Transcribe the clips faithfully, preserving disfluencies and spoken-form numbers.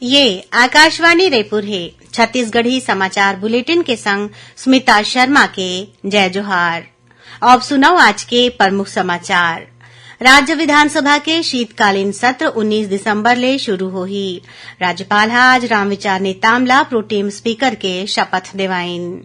ये आकाशवाणी रायपुर हे। छत्तीसगढ़ी समाचार बुलेटिन के संग स्मिता शर्मा के जय जोहार। अब सुनव आज के प्रमुख समाचार। राज्य विधानसभा के शीतकालीन सत्र उन्नीस दिसंबर ले शुरू होही। राज्यपाल ह आज रामविचार नेताम ला प्रोटेम स्पीकर के शपथ देवाइन।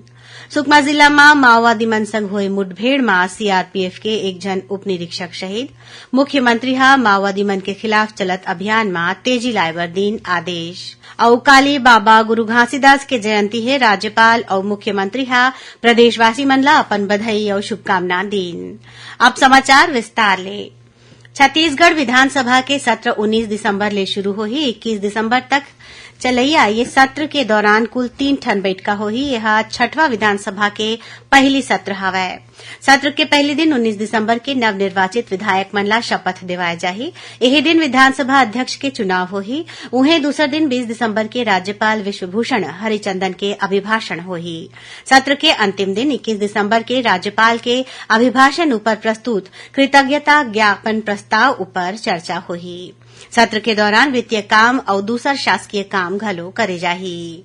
सुकमा जिला म माओवादी मन संग होए मुठभेड़ म सीआरपीएफ के एक झन उप निरीक्षक शहीद। मुख्यमंत्री ह माओवादी मन के खिलाफ चलत अभियान म तेजी लाए बर दीन आदेश। अउ काली बाबा गुरु घासीदास के जयंती हे, राज्यपाल अउ मुख्यमंत्री ह प्रदेशवासी मन ला अपन बधाई अउ शुभकामना दीन। अब समाचार विस्तार ले। छत्तीसगढ़ विधानसभा के सत्र उन्नीस दिसंबर ले शुरू होही। इक्कीस दिसंबर तक चलइया ये सत्र के दौरान कुल तीन ठन बइठका होही। यह छठवां विधानसभा के पहली सत्र हवय। सत्र के पहली दिन उन्नीस दिसंबर के नवनिर्वाचित विधायक मन ला शपथ देवाय जाही। यही दिन विधानसभा अध्यक्ष के चुनाव होही। उहें, दूसर दिन बीस दिसंबर के राज्यपाल विश्वभूषण हरिचंदन के अभिभाषण होही। सत्र के अंतिम दिन इक्कीस दिसंबर के राज्यपाल के अभिभाषण ऊपर प्रस्तुत कृतज्ञता ज्ञापन प्रस्ताव ऊपर चर्चा होही। सत्र के दौरान वित्तीय काम अउ दूसर शासकीय काम घलो करे जाही।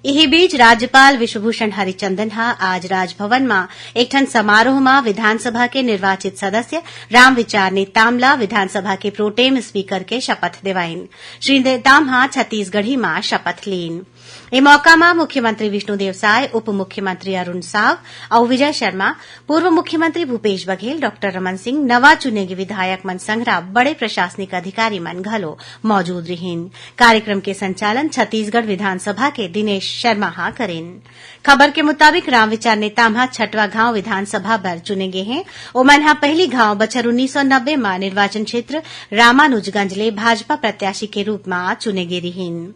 इही बीच, राज्यपाल विश्वभूषण हरिचंदन ह आज राजभवन म एक ठन समारोह म विधानसभा के निर्वाचित सदस्य रामविचार नेताम ल विधानसभा के प्रोटेम स्पीकर के शपथ देवाइन। श्री नेताम ह छत्तीसगढ़ी म शपथ लीन। ए मौका म मुख्यमंत्री विष्णुदेव साय, उप मुख्यमंत्री अरुण साव अउ विजय शर्मा, पूर्व मुख्यमंत्री भूपेश बघेल, डॉक्टर रमन सिंह, नवा चुने गे विधायक मन संघरा बड़े प्रशासनिक अधिकारी मन घलो मौजूद रिहिन। कार्यक्रम के संचालन छत्तीसगढ़ विधानसभा के दिनेश शर्मा ह करिन। खबर के मुताबिक, रामविचार नेताम ह छठवां घांव विधानसभा बर चुने गे हें। ओमन ह पहिली घांव बछर उन्नीस सौ नब्बे म निर्वाचन क्षेत्र रामानुजगंज ले भाजपा प्रत्याशी के रूप म चुने गे रिहिन।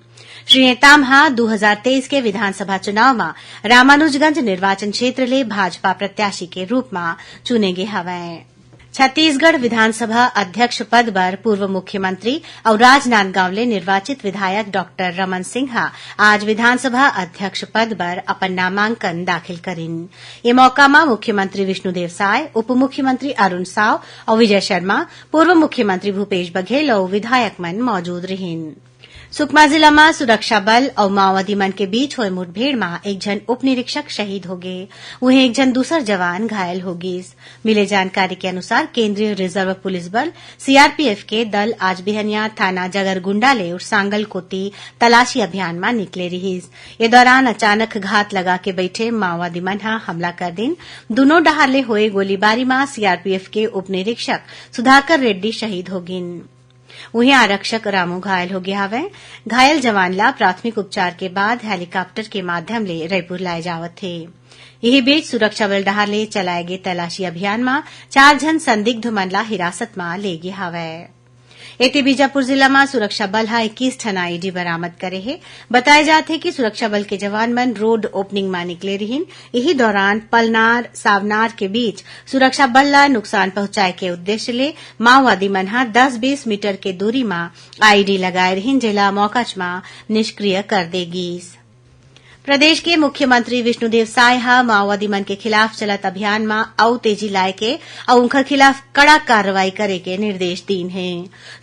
श्री नेताम ह दू हजार तेईस के विधानसभा चुनाव म रामानुजगंज निर्वाचन क्षेत्र ले भाजपा प्रत्याशी के रूप म चुने गे हवंय। छत्तीसगढ़ विधानसभा अध्यक्ष पद बर पूर्व मुख्यमंत्री अउ राजनांदगांव ले निर्वाचित विधायक डॉक्टर रमन सिंह ह आज विधानसभा अध्यक्ष पद बर अपन नामांकन दाखिल करिन। ये मौका म मुख्यमंत्री विष्णुदेव साय, उप मुख्यमंत्री अरुण साव अउ विजय शर्मा, पूर्व मुख्यमंत्री भूपेश बघेल अउ विधायक मन मौजूद रिहिन। सुकमा जिला म सुरक्षा बल अउ माओवादी मन के बीच होए मुठभेड़ म एक झन उप निरीक्षक शहीद हो गे, उहें एक झन दूसर जवान घायल हो गिस। मिले जानकारी के अनुसार, केंद्रीय रिजर्व पुलिस बल, सीआरपीएफ के दल आज बिहनिया थाना जगरगुंडा ले उरसांगल कोति तलाशी अभियान म निकले रिहिस। ये दौरान अचानक घात लगा के बइठे माओवादी मन ह हमला कर दिन। दूनों डहार ले होए गोलीबारी म सीआरपीएफ के उप निरीक्षक सुधाकर रेड्डी शहीद हो गिन। उहें, आरक्षक रामू घायल हो गे हवय। घायल जवान ला प्राथमिक उपचार के बाद हेलीकॉप्टर के माध्यम ले रईपुर लाए जावत हे। इही बीच, सुरक्षा बल डहार ले चलाए गे तलाशी अभियान म चार झन संदिग्ध मन ला हिरासत म ले गे हवय। एती, बीजापुर जिला म सुरक्षा बल ह इक्कीस ठन आईईडी बरामद करे हे। बताए जात हे कि सुरक्षा बल के जवान मन रोड ओपनिंग म निकले रिहिन। इही दौरान पलनार सावनार के बीच सुरक्षा बल ला नुकसान पहुंचाए के उद्देश्य ले माओवादी मन ह दस बीस मीटर के दूरी म आईईडी लगाए रिहिन, जेला मौकाच म निष्क्रिय कर दे गीस। प्रदेश के मुख्यमंत्री विष्णुदेव साय ह माओवादी मन के खिलाफ चलत अभियान म अउ तेजी लाए के अउ उंखर खिलाफ कड़ा कार्रवाई करे के निर्देश दीन हे।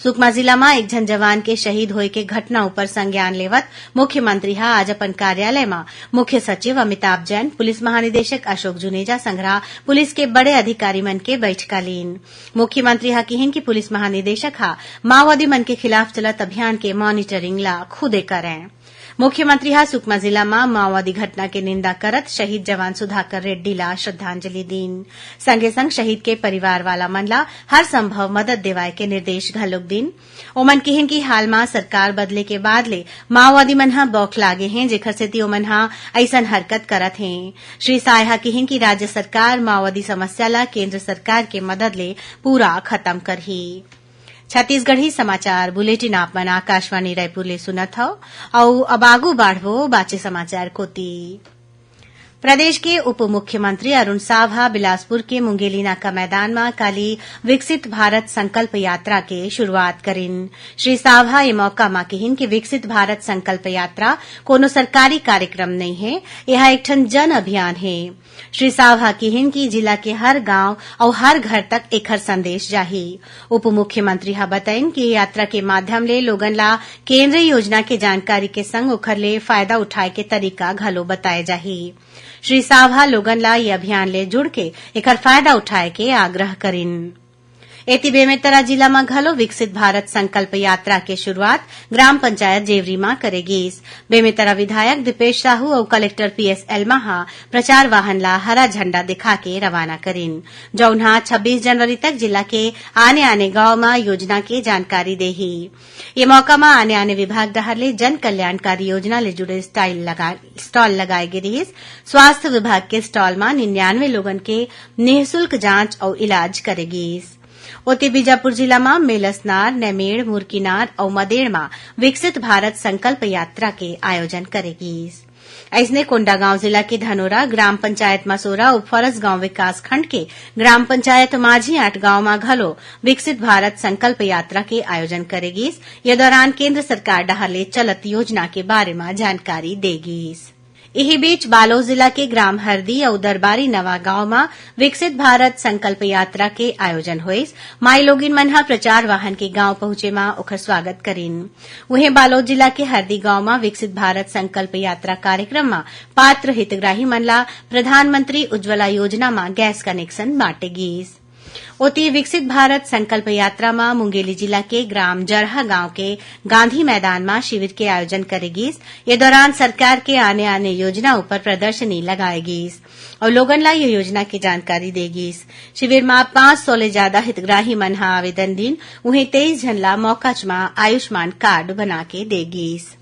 सुकमा जिला म एक झन जवान के शहीद होए के घटना ऊपर संज्ञान लेवत मुख्यमंत्री ह आज अपन कार्यालय म मुख्य सचिव अमिताभ जैन, पुलिस महानिदेशक अशोक जुनेजा संघरा पुलिस के बड़े अधिकारी मन के बैठका लीन। मुख्यमंत्री ह किहिन कि पुलिस महानिदेशक ह माओवादी मन के खिलाफ चलत अभियान के मॉनिटरिंग ला खुदे करय। मुख्यमंत्री ह सुकमा जिला म माओवादी घटना के निंदा करत शहीद जवान सुधाकर रेड्डी ला श्रद्धांजलि दीन। संगे संग शहीद के परिवार वाला मन ला हर संभव मदद देवाय के निर्देश घलोक दीन। ओमन किहिन कि हाल म सरकार बदले के बाद ले माओवादी मन ह बौखला गे हें, जेखर सेती ओमन ह अइसन हरकत करत हें। श्री साय ह किहिन कि राज्य सरकार माओवादी समस्या ला केंद्र सरकार के मदद ले पूरा खत्म करही। छत्तीसगढ़ी समाचार बुलेटिन आप मन आकाशवाणी रायपुर ले सुनत हव, अउ अब आगू बाढ़बो बाचे समाचार कोति। प्रदेश के उप मुख्यमंत्री अरुण साव ह बिलासपुर के मुंगेली नाका मैदान म काली विकसित भारत संकल्प यात्रा के शुरुआत करिन। श्री साव ह ए मौका म किहिन कि विकसित भारत संकल्प यात्रा कोनो सरकारी कार्यक्रम नइ हे, एहा एक ठन जन अभियान हे। श्री साव ह किहिन कि जिला के हर गांव अउ हर घर तक एखर संदेश जाही। उप मुख्यमंत्री ह बतइन कि यात्रा के माध्यम ले लोगन ला केंद्रीय योजना के जानकारी के संग ओखर ले फायदा उठाए के तरीका घलो बताए जाही। श्री साव ह लोगन ला ये अभियान ले जुड़ के एखर फायदा उठाए के आग्रह करिन। एती बेमेतरा जिला म घलो विकसित भारत संकल्प यात्रा के शुरुआत ग्राम पंचायत जेवरी म करे गीस। बेमेतरा विधायक दीपेश साहू अउ कलेक्टर पीएस एल्मा ह प्रचार वाहन ला हरा झंडा दिखा के रवाना करिन, जउन ह छब्बीस जनवरी तक जिला के आने-आने गांव म योजना के जानकारी देही। ये मौका म आने-आने विभाग डहार ले जन कल्याणकारी योजना ले जुड़े स्टाइल लगा-, स्टॉल लगाए गे रिहिस। स्वास्थ्य विभाग के स्टॉल म निन्यानवे लोगन के निःशुल्क जांच अउ इलाज करे गीस। ओती बीजापुर जिला म मेलसनार, नैमेड़, मुरकीनार अउ मदेड़ म विकसित भारत संकल्प यात्रा के आयोजन करे गीस। अइसने कोंडागांव जिला के धनोरा ग्राम पंचायत मसोरा अउ फरसगांव विकास खंड के ग्राम पंचायत माझीआट गांव म घलो विकसित भारत संकल्प यात्रा के आयोजन करे गीस। ये दौरान केंद्र सरकार डहार ले चलत योजना के बारे म जानकारी दे गीस। इही बीच बालोद जिला के ग्राम हरदी अउ दरबारी नवा गांव म विकसित भारत संकल्प यात्रा के आयोजन होइस। माईलोगिन मन ह प्रचार वाहन के गांव पहुंचे म ओखर स्वागत करिन। उहें, बालोद जिला के हरदी गांव म विकसित भारत संकल्प यात्रा कार्यक्रम म पात्र हितग्राही मन ला प्रधानमंत्री उज्ज्वला योजना म गैस कनेक्शन बांटे गीस। ओती, विकसित भारत संकल्प यात्रा म मुंगेली जिला के ग्राम जरहा गांव के गांधी मैदान म शिविर के आयोजन करे गीस। ये दौरान सरकार के आने-आने योजना ऊपर प्रदर्शनी लगाए गीस अउ लोगन ला ये योजना के जानकारी दे गीस। शिविर म पाँच सौ ले जादा हितग्राही मन ह आवेदन दिन, उहें तेईस झन ला मौकाच म आयुष्मान कार्ड बना के दे गीस।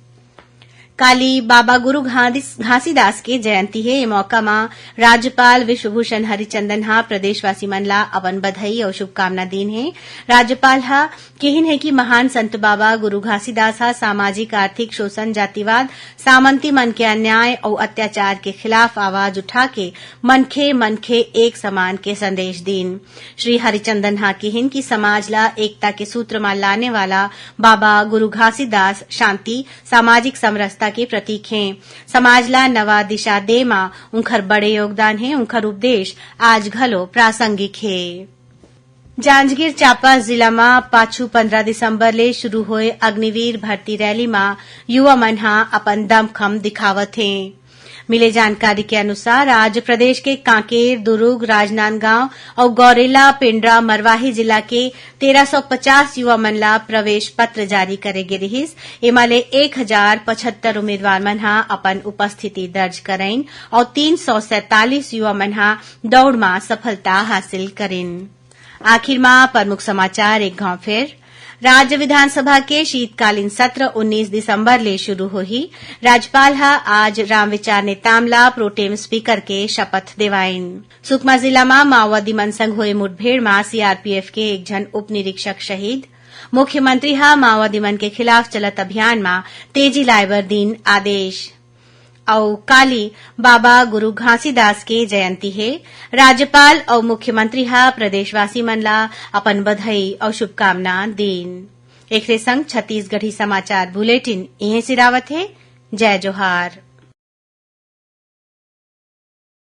काली बाबा गुरु घांदिस-, घासीदास के जयंती हे। ए मौका म राज्यपाल विश्वभूषण हरिचंदन ह प्रदेशवासी मन ला अपन बधाई अउ शुभकामना दीन हे। राज्यपाल ह किहिन हे कि महान संत बाबा गुरु घासीदास ह सामाजिक, आर्थिक शोषण, जातिवाद, सामंती मन के अन्याय अउ अत्याचार के खिलाफ आवाज उठा के मनखे, मनखे एक समान के संदेश दीन। श्री हरिचंदन ह किहिन कि समाज ला एकता के सूत्र म लाने वाला बाबा गुरु घासीदास शांति, सामाजिक समरसता के प्रतीक हे। समाज ला नवा दिशा दे म उंखर बड़े योगदान हे, उंखर उपदेश आज घलो प्रासंगिक हे। जांजगीर चांपा जिला म पाछू पंद्रह दिसंबर ले शुरू होए अग्निवीर भर्ती रैली म युवा मन ह अपन दमखम दिखावत हें। मिले जानकारी के अनुसार, आज प्रदेश के कांकेर, दुरूग, राजनांदगांव अउ गौरेला, पेंड्रा, मरवाही जिला के तेरह सौ पचास युवा मन ला प्रवेश पत्र जारी करे गे रिहिस। एमा ले एक हजार पचहत्तर उम्मीदवार मन ह अपन उपस्थिति दर्ज करइन अउ तीन सौ सैंतालीस युवा मन ह दौड़ म सफलता हासिल करिन। आखिर म प्रमुख समाचार एक घांव फेर। राज्य विधानसभा के शीतकालीन सत्र उन्नीस दिसंबर ले शुरू होही। राज्यपाल ह आज रामविचार नेताम ला प्रोटेम स्पीकर के शपथ देवाइन। सुकमा जिला म माओवादी मन संग होए मुठभेड़ म सीआरपीएफ के एक झन उप निरीक्षक शहीद। मुख्यमंत्री ह माओवादी मन के खिलाफ चलत अभियान म तेजी लाए बर दीन आदेश। अउ काली बाबा गुरु घासीदास के जयंती हे। राज्यपाल अउ मुख्यमंत्री ह प्रदेशवासी मन ला अपन बधाई अउ शुभकामना दीन। एखरे संग छत्तीसगढ़ी समाचार बुलेटिन इहें सिरावत हे। जय जोहार।